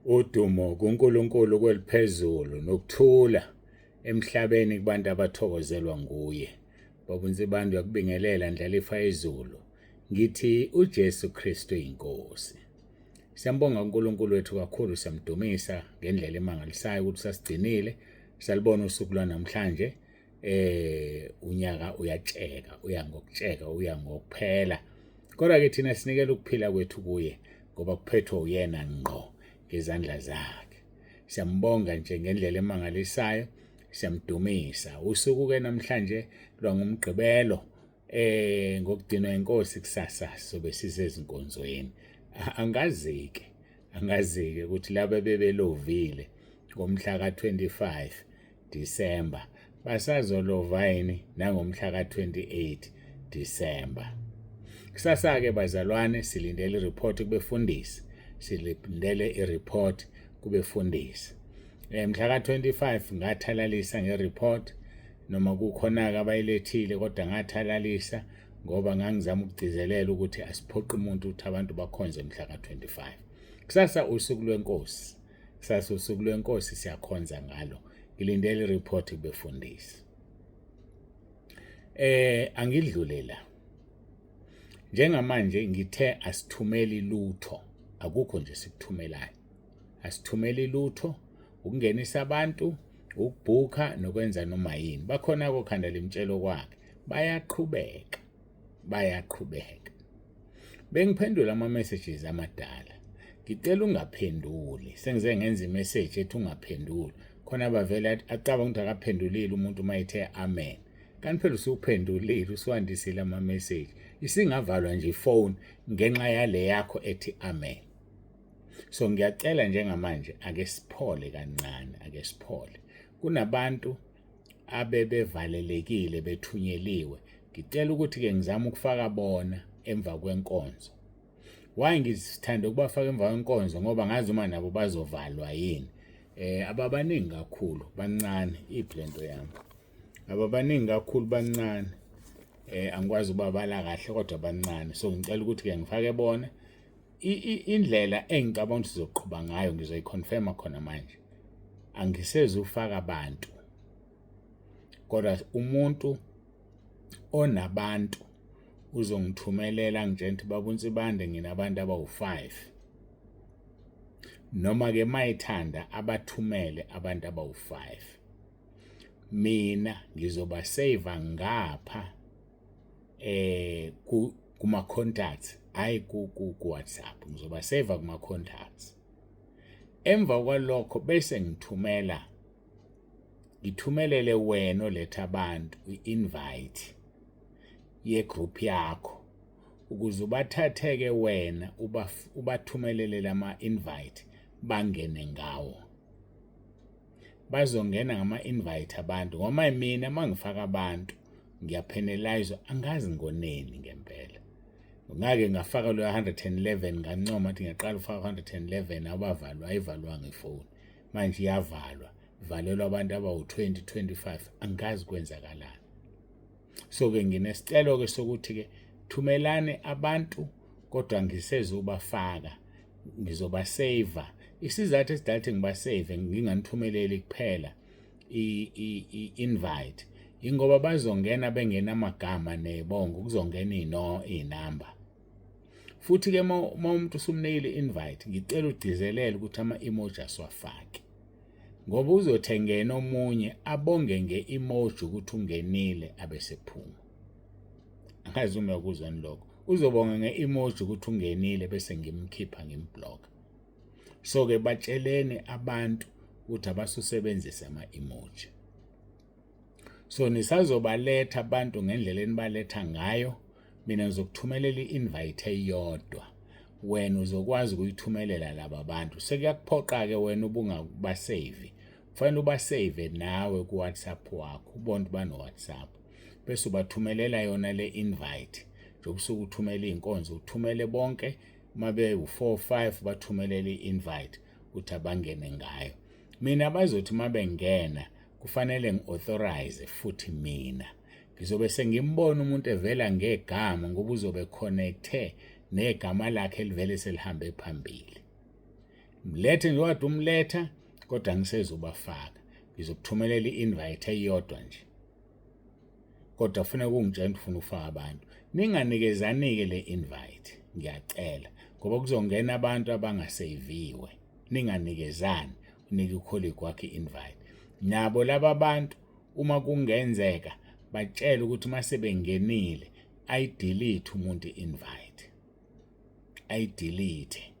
Udumo kuNkulunkulu kweliphezulu nokuthula emhlabeni kubantu abathokozelwa nguye. Baba uNsibande uyakubingelela ndlalifa yezulu. Ngithi uJesu Kristu inkosi. Siyambonga uNkulunkulu wethu kakhulu, siyamdumisa ngendlela emangalisayo ukuthi sasigcinile salibona usuku lwanamhlanje. Unyaka uyatsheka, uya ngokutsheka, uya ngokuphela, kodwa ke thina sinikela ukuphila kwethu kuye ngoba kuphethwe uyena ngqo ngezandla zakhe. Siyambonga nje ngendlela emangalisayo, siyamdumisa. Usuku ke namhlanje lwanguMgqibelo, ngokugcinwa inkosi, kusasa sobe sisezinkonzweni. Angazike ukuthi laba bebelovile ngomhla ka-25 December basazolova yini nangomhla ka-28 December. Kusasa-ke bazalwane, silindele ireport kubefundisi, silindele ireport kubefundisi. Mhla ka-25 ngathalalisa ngereport, noma kukhona-ke abayilethile, kodwa ngathalalisa ngoba ngangizama ukugcizelela ukuthi asiphoqi umuntu ukuthi abantu bakhonze mhla ka-25. Kusasa usuku lwenkosi, kusasa usuku lwenkosi, siyakhonza ngalo. Ngilindele ireport kubefundisi. Angidlule la. Njengamanje ngithe asithumeli lutho, akukho nje sikuthumelayo, asithumeli lutho ukungenisa abantu, ukubhukha nokwenza noma yini. Bakhona kokhanda limtshelo kwakhe, bayaqhubeka, bayaqhubeka bengiphendula ama messages amadala. Ngicela ungaphenduli, sengize ngenza imessage ethi ungaphenduli. Khona bavele acabanga ukuthi akaphendulile umuntu uma ethe amen, kanti phela usuphendulile, usuwandisile ama message. Isingavalwa nje ifone ngenxa yale yakho ethi amen. So ngiyacela njengamanje ake siphole kancane, ake siphole. Kunabantu abebevalelekile bethunyeliwe, ngicela ukuthi-ke ngizame ukufaka bona emva kwenkonzo. Why ngithanda ukubafaka emva kwenkonzo? Ngoba ngazi uma nabo bazovalwa yini. Ababaningi kakhulu, bancane. Iphi lento yami? Ababaningi kakhulu, bancane. Angikwazi ukubabala kahle, kodwa bancane. So ngicela ukuthi-ke ngifake bona. Indlela engicabanga ukuthi sizoqhuba ngayo ngizoyiconfirma khona manje. Angisezufaka abantu, kodwa umuntu onabantu uzongithumelela, ngitshela ukuthi, "Baba uNsibande, nginabantu abawu-5," noma ke mayithanda abathumele abantu abawu-5, mina ngizobasave ngapha kuma contacts, hayi ku WhatsApp, ngizobasave kuma contacts. Emva kwalokho bese ngithumela, ngithumelele wena oletha abantu i-invite yegroup yakho ukuze ubathatheke wena, ubathumelele lama invite bangene ngawo. Bazongena ngama-invite abantu, ngoba mina uma ngifaka abantu ngiyapenalize. Angazi ngoneni ngempela. Ngake ngafaka lo 111, ngancoma ukuthi ngiyaqala ufaka 111, abavalwa, ayivalwanga ifoni. Manje iyavalwa, valelwa abantu abawu-20 25, angazi kwenzakalani. So-ke nginesicelo-ke sokuthi-ke thumelani abantu, kodwa ngisezobafaka, ngizobaseva. Isizathu esidala ukuthi ngibasave, nginganithumeleli kuphela i-invite, ingoba bazongena bengenamagama nebongo, kuzongena iy'namba. Futhi-ke uma umuntu usumnikile i-invite, ngicela ugcizelele ukuthi ama-emoji asiwafaki, ngoba uzothi engena omunye abonge nge-emoji ukuthi ungenile, abesephuma. Angazi uma uyakuzwani lokho. Uzobonga nge-emoji ukuthi ungenile, bese ngimkhipha, ngimblock. So-ke batsheleni abantu ukuthi abasusebenzise ama-emoji. So nisazobaletha abantu ngendlela enibaletha ngayo. Mina ngizokuthumelela i-invite eyodwa, wena uzokwazi ukuyithumelela laba bantu. Sekuyakuphoqa-ke wena ubungabasevi, kufanele ubasave nawe ku-WhatsApp wakho, ubone ukuthi bano-WhatsApp, bese ubathumelela yona le invite. Njengoba usuke uthumela iy'nkonzo, uthumele bonke, uma bewu-4 5, bathumelele i-invite ukuthi abangene ngayo. Mina bazothi uma bengena kufanele ngi-authorize futhi mina ngizobe sengimbona umuntu evela ngegama, ngoba uzobe connecte negama lakhe elivele selihambe phambili. Mlethe nje wade umletha kodwa angisezubafaka. Ngizokuthumelela i-invite eyodwa nje. Kodwa kufuneka ungitshela ukuthi ufuna ukufaka abantu. Ninganikezani-ke le invite, ngiyacela, ngoba kuzongena abantu abangaseyiviwe. Ninganikezani, unike ucolleague wakho i-invite. Nabo laba bantu uma kungenzeka batshele ukuthi uma sebengenile ayidelete umuntu i-invite. Ayidelete.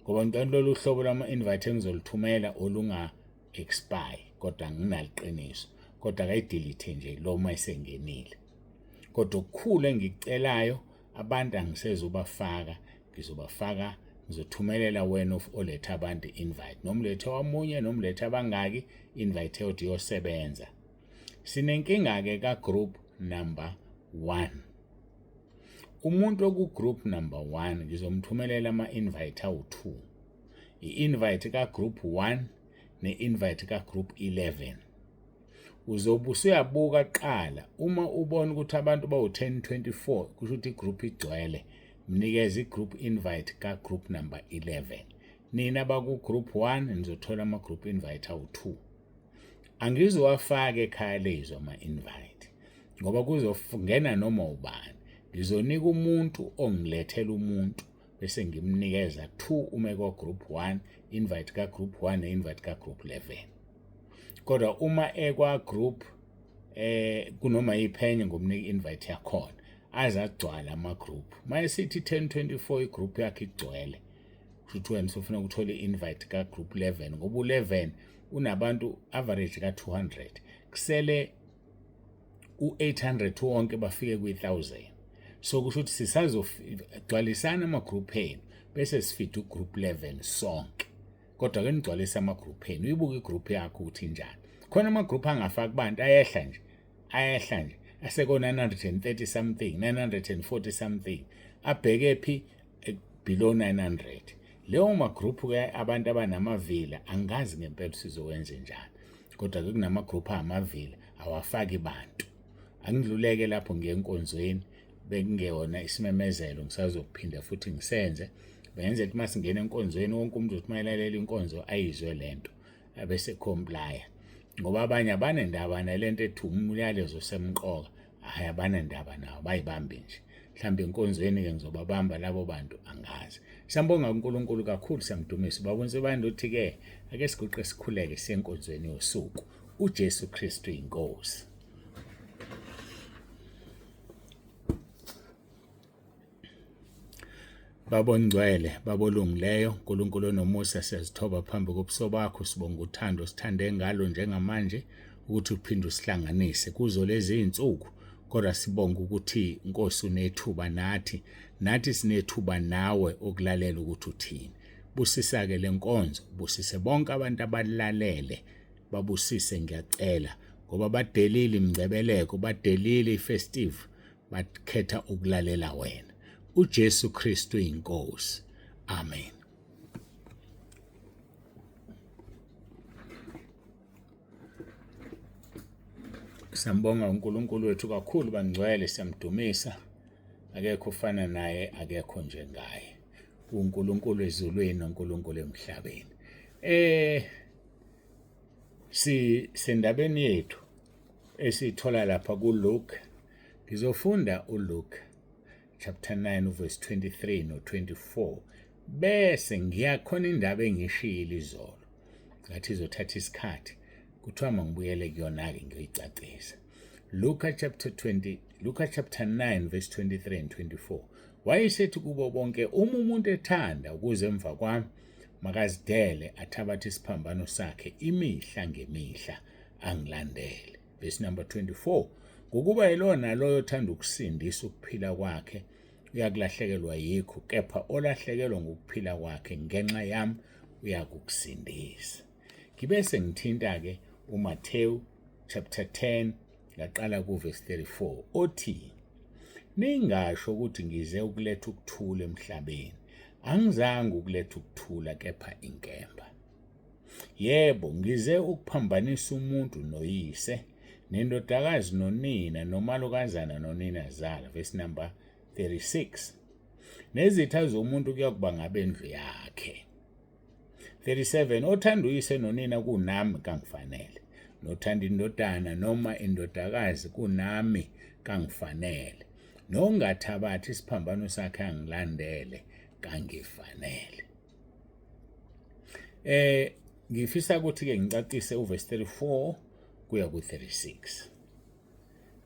Ngoba ngicela lolu hlobo lwama-invite engizoluthumela olunga expire kodwa nginaliqiniso kodwa akayidelete nje lo uma esengenile. Kodwa okukhulu engikucelayo abantu angisezubafaka ngizobafaka ngizothumelela wena oletha abantu invite noma ulethe wamunye noma ulethe abangaki invite eyodwa iyosebenza. Sinenkinga-ke ka-group number 1. Umuntu oku-group number 1 ngizomthumelela ama-invite awu-2. I-invite ka-group 1 ne-invite ka-group 11. Uzobe usuyabuka kuqala uma ubona ukuthi abantu bawu-10 24 kusho ukuthi igroup igcwele, mnikeze i-group invite ka-group number 11. Nina abaku-group 1 nizothola ama-group invite awu-2. Angizowafaka ekhaya lezwi ama-invite ngoba kuzongena noma ubani. Ngizonika umuntu ongilethela umuntu bese ngimnikeza 2 uma ekwa-group 1, invite ka-group 1 ne-invite ka-group 11. Kodwa uma ekwa-group kunoma yiphenye ngomnika invite yakhona aze agcwale ama-group. Mayesithi 1024 igroup yakhe igcwele, kusho ukuthi wena usufuna ukuthola i-invite ka-group 11 ngoba u-11 unabantu average ka-200 kusele u-800 wonke bafike kwi-1000. So kusho ukuthi sisazogcwalisana ama-group enu bese sifida ugroup 11 sonke. Kodwa ke nigcwalise ama-group enu, uyibuke igroup yakho ukuthi injani. Khona ama-group angafaki bantu ayehla nje, ayehla nje aseko 930 something, 940 something, abheke phi below 900. Leyo ma-group ke abantu abanamavila angazi ngempela sizowenza njani. Kodwa ke kunama-group amavila awafaki bantu. Angidluleke lapho ngiye enkonzweni, bekungeyona isimemezelo ngisazophinda futhi ngisenze. Benzela ukuthi masingena enkonzweni wonke umuntu uthi mayelalela inkonzo ayizwe lento abese comply. Ngoba abanye abanendaba nalento ethi umyalezo osemqoka, hhayi abanendaba nawo bayibambe nje. Mhlawumbe enkonzweni ke ngizobabamba labo bantu angazi. Siyambonga uNkulunkulu kakhulu, siyamdumisa. Baba uNsibande uthi ke ake siguqe sikhuleke siye enkonzweni yosuku. uJesu Kristu inkosi. Baba ongcwele, Baba olungileyo, uNkulunkulu onomusa, siyazithoba phambi kobuso bakho, sibonga uthando sithande ngalo njengamanje ukuthi uphinde usihlanganise kuzo lezi zinsuku. Kodwa sibonga ukuthi Nkosi unethuba nathi, nathi sinethuba nawe okulalela ukuthi uthini. Busisa-ke le nkonzo, busise bonke abantu abalalele, babusise ngiyacela, ngoba badelile imingcebeleko, badelile ifestive, bakhetha ukulalela wena. uJesu Kristu inkosi. Amen. Siyambonga uNkulunkulu wethu kakhulu bangcwele, siyamdumisa. Akekho ofana naye, akekho njengaye. uNkulunkulu ezulwini noNkulunkulu emhlabeni. Si sendabeni yethu esithola lapha kuLuke. Ngizofunda uLuke chapter 9 verse 23 no 24 bese ngiyakhona indaba engishiyile izolo. Ngathi izothatha isikhathi, kuthiwa mangibuyele kuyona-ke ngiyoyicacisa. Luka chapter 20, Luka chapter 9 verse 23 and 24. Wayesethi kubo bonke, uma umuntu ethanda ukuze emva kwami, makazidele athabathe isiphambano sakhe imihla ngemihla angilandele. Verse number 24. Ngokuba yilona naloyo othanda ukusindisa ukuphila kwakhe uyakulahlekelwa yikho, kepha olahlekelwa ngokuphila kwakhe ngenxa yami uyakukusindisa. Ngibe sengithinta-ke uMathewu chapter 10 ngaqala kuverse 34 othi, ningasho ukuthi ngize ukuletha ukuthula emhlabeni, angizange ukuletha ukuthula kepha inkemba. Yebo, ngize ukuphambanisa umuntu noyise, nendodakazi nonina, nomalokazana noninazala. Verse number 36. Nezitha zomuntu kuyakuba ngabendlu yakhe. 37 Othanda uyise nonina kunami kangifanele, nothanda indodana noma indodakazi kunami kangifanele, nongathabathi isiphambano sakhe angilandele kangifanele. Ngifisa ukuthi ke ngicacise uverse 34 kuya ku-36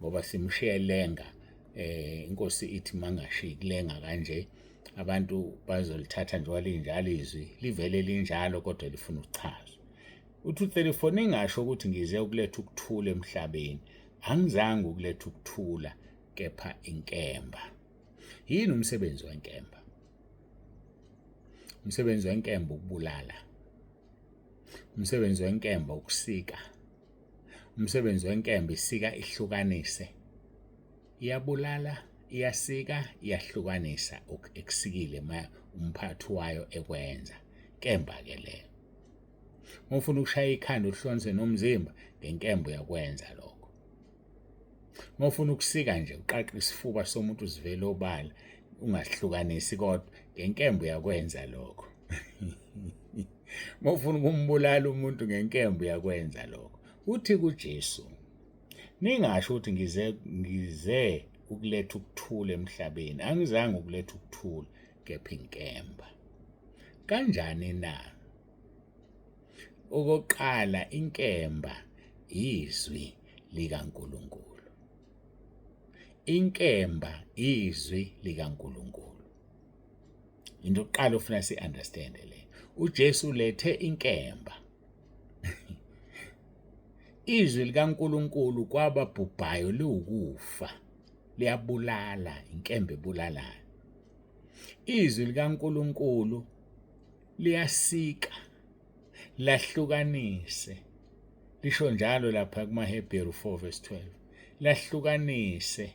ngoba simshiye lenga. Inkosi ithi mangashiyi kulenga kanje, abantu bazolithatha njengoba linjalo izwi, livele linjalo kodwa lifuna ukuchazwa. Uthi 34 ningasho ukuthi ngize ukuletha ukuthula emhlabeni, angizange ukuletha ukuthula kepha inkemba. Yini umsebenzi wenkemba? Umsebenzi wenkemba ukubulala, umsebenzi wenkemba ukusika, umsebenzi wenkemba isika ihlukanise, iyabulala, iyasika, iyahlukanisa ekusikile ma umphathi wayo ekwenza. Nkemba ke leyo. Uma ufuna ukushaya ikhanda uhlukanise nomzimba, ngenkemba uyakwenza lokho. Uma ufuna ukusika nje uqaqe isifuba somuntu sivele obala, ungahlukanisi kodwa ngenkemba uyakwenza lokho. Uma ufuna ukumbulala umuntu ngenkemba uyakwenza lokho. Uthi kuJesu, ningasho ukuthi ngize ukuletha ukuthula emhlabeni, angizange ukuletha ukuthula kepha inkemba. Kanjani na? Okokuqala, inkemba izwi likaNkulunkulu. Inkemba izwi likaNkulunkulu. Into yokuqala ofuna si-understand le. uJesu ulethe inkemba. Izwi likaNkulunkulu kwababhubhayo liwukufa, liyabulala, inkemba ebulalayo. Izwi likaNkulunkulu liyasika, lahlukanise, lisho njalo lapha kumaHebheru 4 verse 12, lahlukanise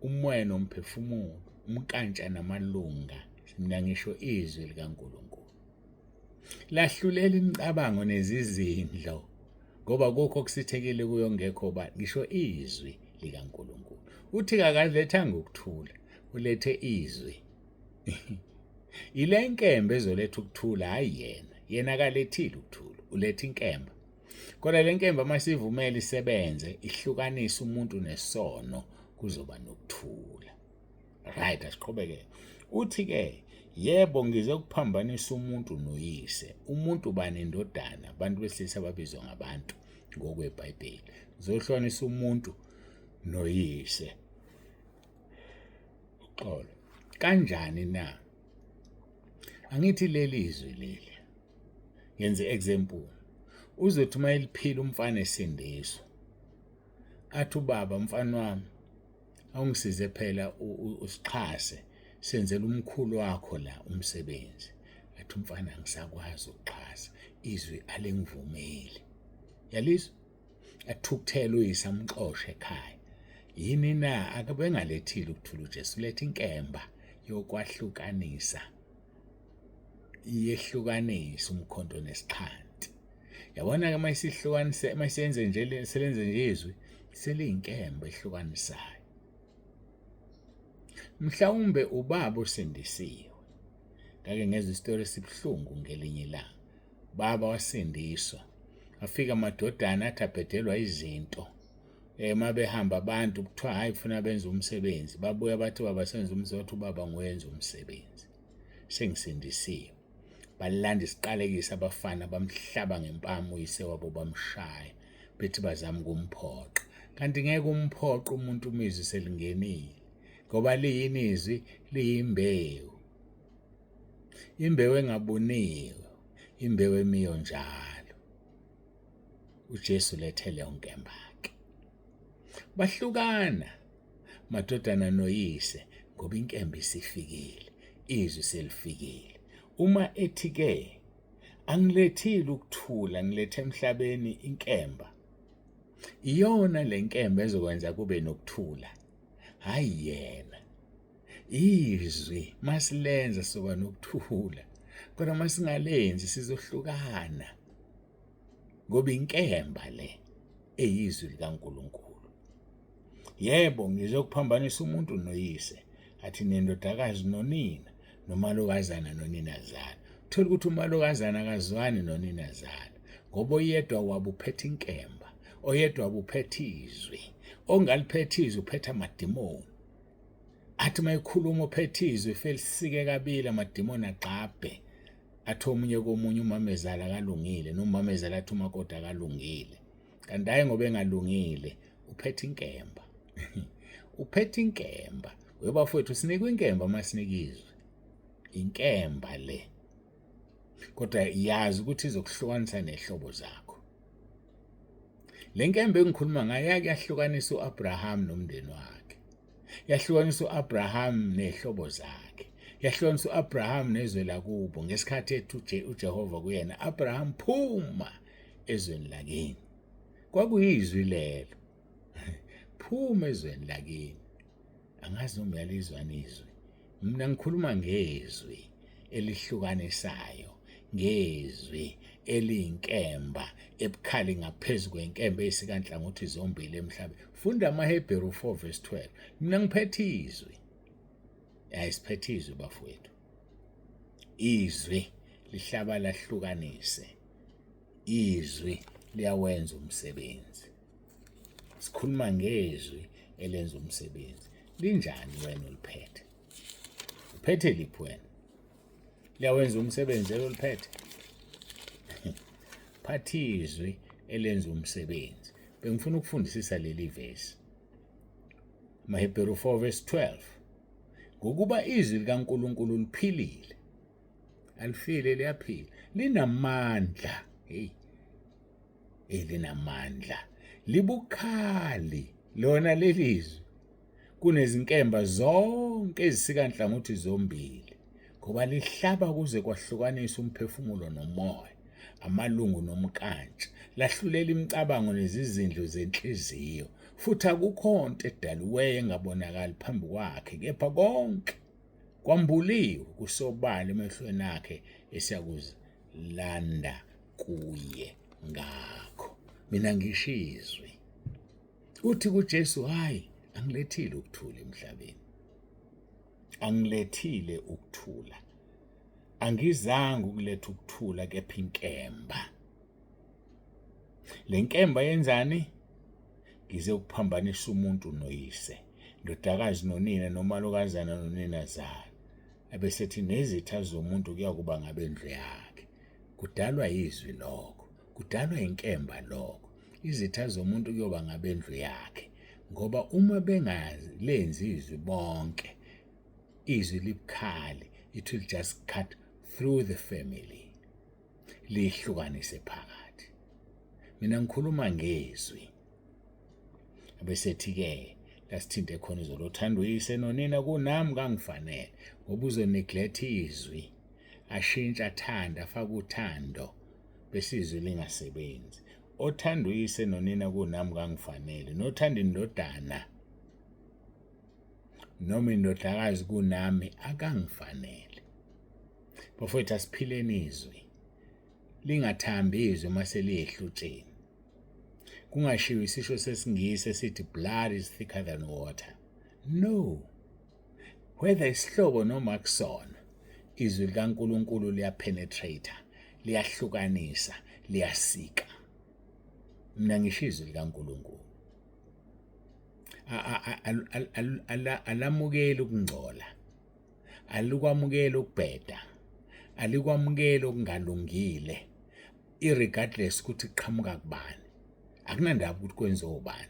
umoya nomphefumulo, umnkantsha namalunga. Mina ngisho izwi likaNkulunkulu lahlulela imicabango nezizindlo, ngoba kukho okusithekile kuyo ngekho ba, ngisho izwi likaNkulunkulu. Uthi akalethanga ukuthula, ulethe izwi. Ile nkemba ezoletha ukuthula, hayi yena. Yena akalethile ukuthula, ulethe inkemba. Kodwa le nkemba uma sivumela isebenze, ihlukanise umuntu nesono, kuzoba nokuthula. Right, asiqhubeke. Uthi-ke, yebo ngize kuphambanisa umuntu noyise. Umuntu bani? Indodana. Abantu besilisa babizwa ngabantu ngokweBhayibheli. Ngizohlukanisa umuntu noyise. Uxolo. Kanjani na? Angithi leli izwi leli. Ngenze example. Uzothi uma eliphila umfana esindiswa, athi ubaba, mfana wami, awungisize phela usixhase, senzele umkhulu wakho la umsebenzi. Athi umfana, angisakwazi ukuxhasa, izwi alingivumeli. Yalizwa? Athukuthele uyise, amxoshe ekhaya. Yini na? Akabengalethile ukuthula uJesu, ulethe inkemba yokwahlukanisa, iyehlukanisa umkhonto nesixhanti. Yabona-ke uma isihlukanise, uma isenze nje, selenze nje izwi, seliyinkemba ehlukanisayo. Mhlawumbe ubaba osindisiwe, ngake ngezwa isitori esibuhlungu ngelinye ilanga. Baba wasindiswa, afika amadodana athi abhedelwa izinto. Uma behamba abantu kuthiwa hhayi kufuna benze umsebenzi, babuya bathi baba senze umsebenzi, wathi ubaba nguyenza umsebenzi, sengisindisiwe. Balanda isiqalekiso abafana, bamhlaba ngempama uyise wabo, bamshaya, bethi bazama ukumphoqa. Kanti ngeke umphoqe umuntu uma izwi selingenile, ngoba liyini izwi? Liyimbewu. Imbewu engabuniwe, imbewu emiyo njalo. uJesu lethe leyo nkemba-ke. Bahlukana madodana noyise ngoba inkemba isifikile, izwi selifikile. Uma ethi-ke angilethile ukuthula, ngilethe emhlabeni inkemba, iyona le nkemba ezokwenza kube nokuthula, hhayi yena. Izwi masilenza soba nokuthula, kodwa masingalenzi sizohlukana, ngoba inkemba le eyizwi likaNkulunkulu. Yebo, ngizokuphambanisa umuntu noyise, athi nendodakazi nonina, nomalokazana noninazala. Uthola ukuthi umalokazana akazwani noninazala ngoba oyedwa wabo uphethe inkemba, oyedwa wabo uphethe izwi. Ongaliphethe izwi uphethe amadimoni. Athi uma ekhuluma uphethe izwi felisike kabili amadimoni agxabhe. Athi omunye komunye umamezala akalungile nomamezala athi umakoti akalungile. Kanti hhayi ngoba engalungile uphethe inkemba. Uphethe inkemba. Webafowethu sinikwe inkemba uma sinika izwi. Inkemba le. Kodwa yazi ukuthi izokuhlukanisa nehlobo zakho. Le nkemba engikhuluma ngayo yake yahlukanisa u-Abraham nomndeni wakhe. Yahlukanisa u-Abraham nehlobo zakhe. Yahlukanisa u-Abraham nezwe lakubo ngesikhathi ethi uJehova kuyena, Abraham phuma ezweni lakini. Kwakuyizwi lelo. Phuma ezweni lakini. Angazi noma uyalizwa izwi. Mina ngikhuluma ngezwi elihlukanisayo, ngezwi eliyinkemba ebukhali ngaphezu kwenkemba eyisika nhlangothi zombili emhlabeni. Funda amaHebheru 4 verse 12. Mina ngiphethe izwi. Ayisiphethe izwi bafowethu. Izwi lihlaba lahlukanise. Izwi liyawenza umsebenzi. Sikhuluma ngezwi elenza umsebenzi. Linjani wena uliphethe? Uphethe liphi wena? Liyawenza umsebenzi eloliphethe? Phatha izwi elenza umsebenzi. Bengifuna ukufundisisa leli vesi. AmaHebheru 4 verse 12. Ngokuba izwi likaNkulunkulu liphilile. Alifile liyaphila. Linamandla. Hey. Elinamandla. Libukhali lona lelizwi kunezinkemba zonke ezisika nhlangothi zombili ngoba lihlaba kuze kwahlukanisa umphefumulo nomoya, amalungu nomnkantsha, lahlulela imicabango nezizindlo zenhliziyo, futhi akukho nto edaliweyo engabonakali phambi kwakhe, kepha konke kwambuliwe kusobala emehlweni akhe esiyakuzilanda kuye ngakho. Mina ngisho izwi. Uthi kuJesu, hayi, angilethile ukuthula emhlabeni. Angilethile ukuthula. Angizange ukuletha ukuthula kepha inkemba. Le nkemba yenzani? Ngize ukuphambanisa umuntu noyise, ndodakazi nonina, nomalokazana noninazala. Abesethi nezitha zomuntu kuyakuba ngabendlu yakhe. Kudalwa yizwi lokho. Kudalwa inkemba lokho. Izitha zomuntu kuyoba ngabendlu yakhe. Ngoba uma bengalenzi izwi bonke, izwi libukhali, it will just cut through the family. Lihlukanise phakathi. Mina ngikhuluma ngezwi. Abesethi-ke lasithinte khona izolo othanda uyise nonina kunami kangifanele ngoba uzoneglect izwi ashintshe athande afake uthando bese izwi lingasebenzi. Othanda uyise nonina kunami kangifanele, nothanda indodana noma indodakazi kunami akangifanele. Bafowethu asiphileni izwi, lingathambi izwi uma seliyehlutsheni. Kungashiwo isisho sesiNgisi esithi blood is thicker than water. No. Whether isihlobo noma kusona, izwi likaNkulunkulu liyapenetrate, liyahlukanisa, liyasika. Mina ngisho izwi likaNkulunkulu. Alamukeli ukungcola, alikwamukeli ukubheda, alikwamukeli okungalungile, irregardless ukuthi kuqhamuka kubani. Akunandaba ukuthi kwenziwe ubani.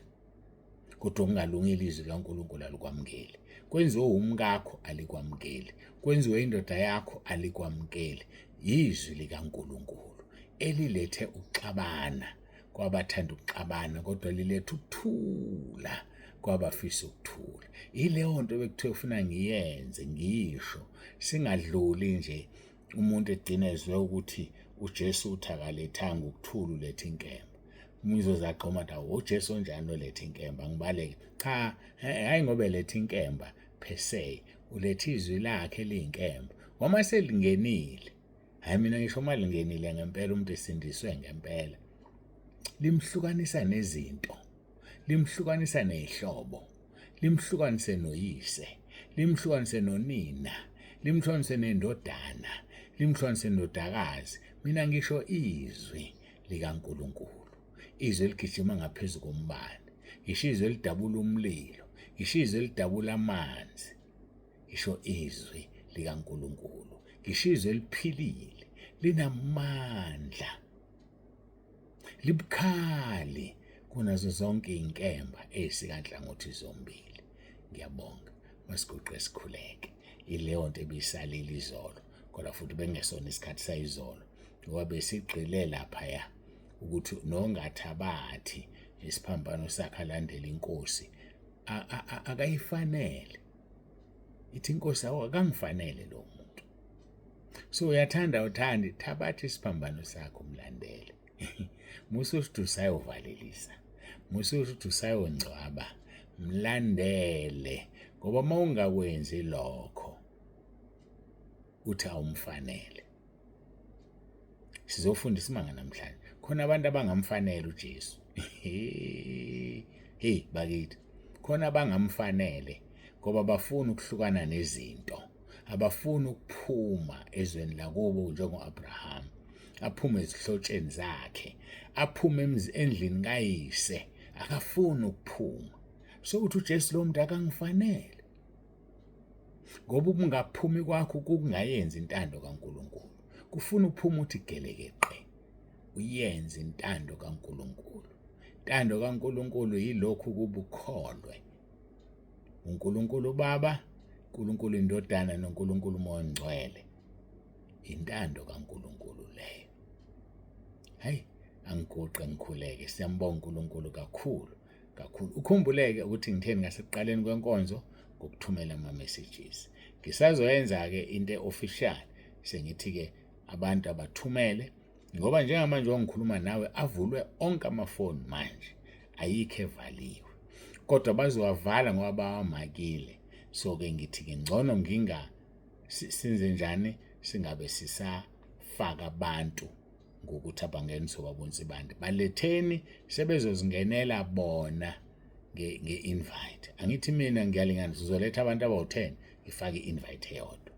Kodwa okungalungile izwi likaNkulunkulu alikwamukeli. Kwenziwe umkakho alikwamukeli. Kwenziwe indoda yakho alikwamukeli. Yizwi likaNkulunkulu elilethe ukuxabana kwabathanda ukuxabana kodwa liletha ukuthula kwabafisa ukuthula. Yileyo nto bekuthiwe ufuna ngiyenze ngisho singadluli nje umuntu egcina ezwe ukuthi uJesu uthi akalethanga ukuthula uletha inkemba. Umuntu uzoze agxoma athi awu uJesu onjani oletha inkemba ngibaleke. Cha, hhayi ngoba eletha inkemba per se, uletha izwi lakhe eliyinkemba. Uma selingenile, hhayi mina ngisho uma lingenile ngempela umuntu esindiswe ngempela, limhlukanisa nezinto, limhlukanisa ney'hlobo, limhlukanise noyise, limhlukanise nonina, limhlukanise nendodana, Limhlukanise nendodakazi. Mina ngisho izwi likaNkulunkulu. Izwi eligijima ngaphezu kombane. Ngisho izwi elidabula umlilo. Ngisho izwi elidabula amanzi. Ngisho izwi likaNkulunkulu. Ngisho izwi eliphilile. Linamandla. Libukhali kunazo zonke iy'nkemba ey'sika nhlangothi zombili. Ngiyabonga. Masiguqe sikhuleke. Ileyo nto ebisalile izolo, kodwa futhi bengesona isikhathi sayizolo ngoba besigxile laphaya ukuthi nongathabathi isiphambano sakhe alandele inkosi akayifanele. Ithi inkosi awu akangifanele lo muntu. So uyathanda uthandi thabatha isiphambano sakho umlandele. Musa ukuthi usayovalelisa. Musa ukuthi usayongcwaba. Mlandele ngoba uma ungakwenzi lokho uthi awumfanele. Sizofunda isimanga namhlanje. Khona abantu abangamfanele uJesu. Hey bakithi. Khona abangamfanele ngoba bafuna ukuhlukana nezinto. Abafuni ukuphuma ezweni lakubo njengo-Abrahama. Aphume ezihlotsheni zakhe, aphume endlini kayise, akafuni ukuphuma. So uthi uJesu lo muntu akangifanele. Ngoba ukungaphumi kwakho kukungayenzi intando kaNkulunkulu. Kufuna uphume uthi gelekeqe. Uyenze intando kaNkulunkulu. Intando kaNkulunkulu yilokhu ukuba ukholwe. uNkulunkulu uBaba, uNkulunkulu iNdodana noNkulunkulu uMoya oNgcwele. Intando kaNkulunkulu leyo. Hayi, angiguqe ngikhuleke. Siyambonga uNkulunkulu kakhulu kakhulu. Ukhumbuleke ukuthi ngitheni ngasekuqaleni kwenkonzo ngokuthumela ama-messages. Ngisazoyenza-ke into e-official sengithi-ke abantu abathumele ngoba njengamanje wangikhuluma nawe avulwe onke amafoni manje ayikho evaliwe kodwa bazowavala ngoba bawamakile so-ke ngithi-ke ngcono nginga senze njani singabe sisafaka abantu ngokuthi abangeni sobabonsi bantu baletheni sebezozingenela bona nge-invite angithi mina ngiyalinganisa uzoletha abantu abawu-10 ngifake i-invite eyodwa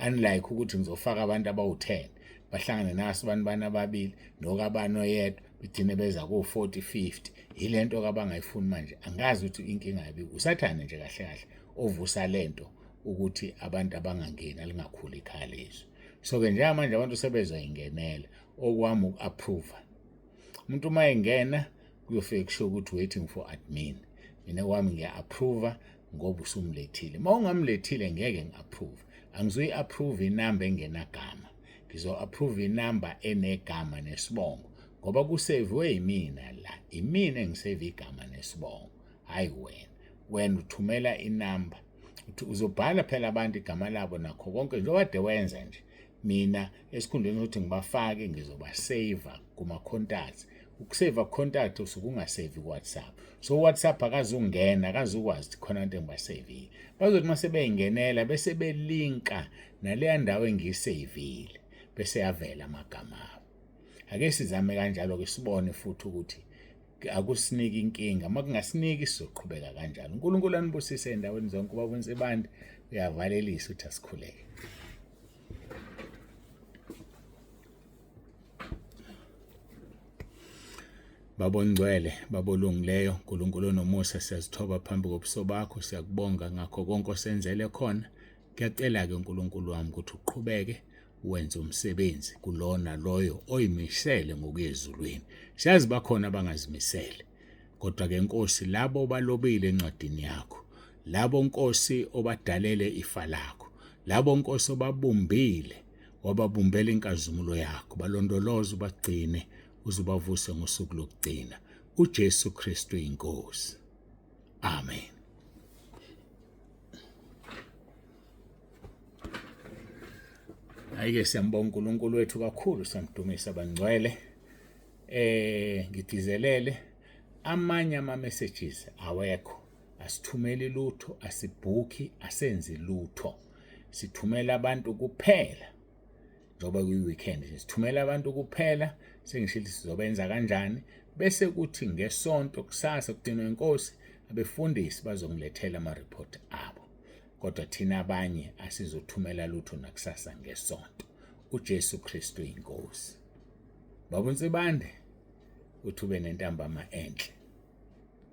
unlike ukuthi ngizofaka abantu abawu-10 bahlangane naso abantu bani ababili nokabani oyedwa begcine beza ko-40 50 yile nto kabangayifuni manje angazi ukuthi inkinga yabi usathane nje kahle kahle ovusa le nto ukuthi abantu abangangeni alingakhuli ikhaya lezwi so-ke njengamanje abantu sebezoyingenela okwami uku-approva umuntu uma engena kuyofike kusho ukuthi waiting for admin mina kwami ngiya-approva ngoba usumlethile uma ungamlethile ngeke ngi-approve angizuyi-approve inamba engenagama ngizo-approve inamba enegama nesibongo ngoba kuseviwe yimina la imina engiseve igama nesibongo hhayi wena wena uthumela inamba uzobhala phela abantu igama labo nakho konke njengoba kade wenza nje mina esikhundleni sokuthi ngibafake ngizobaseva kuma-contacts ukuseva contact usuke ungasevi ku-WhatsApp so uWhatsApp akazungena akazukwazi ukuthi khona into engibasevile bazothi uma sebeyingenela bese belinka naleya ndawo engiyisevile bese yavela amagama abo ake sizame kanjalo-ke sibone futhi ukuthi akusiniki inkinga uma kungasiniki sizoqhubeka kanjalo uNkulunkulu anibusise endaweni zonke ubaba uNsibande uyavalelisa uthi asikhuleke Baba ongcwele, Baba olungileyo, uNkulunkulu onomusa, siyazithoba phambi kobuso bakho, siyakubonga ngakho konke osenzele khona. Ngiyacela-ke uNkulunkulu wami ukuthi uqhubeke wenze umsebenzi kulona loyo oyimisele ngokuya ezulwini. Siyazi bakhona abangazimisele. Kodwa ke Nkosi labo obalobile encwadini yakho, labo Nkosi obadalele ifa lakho, labo Nkosi obabumbile wababumbela inkazimulo yakho, balondoloze ubagcine uze ubavuse ngosuku lokugcina. uJesu Kristu inkosi. Amen. Hayi-ke siyambonga uNkulunkulu wethu kakhulu siyamdumisa bangcwele. Ngigcizelele amanye ama messages awekho asithumeli lutho asibhukhi asenzi lutho sithumela abantu kuphela njengoba kuyi-weekend nje sithumela abantu kuphela sengishilo sizobenza kanjani bese kuthi ngesonto kusasa kugcinwe inkosi abefundisi bazongilethela ama-report abo kodwa thina abanye asizothumela lutho nakusasa ngesonto. uJesu Kristu inkosi. Baba uNsibande uthi ube nentambama enhle.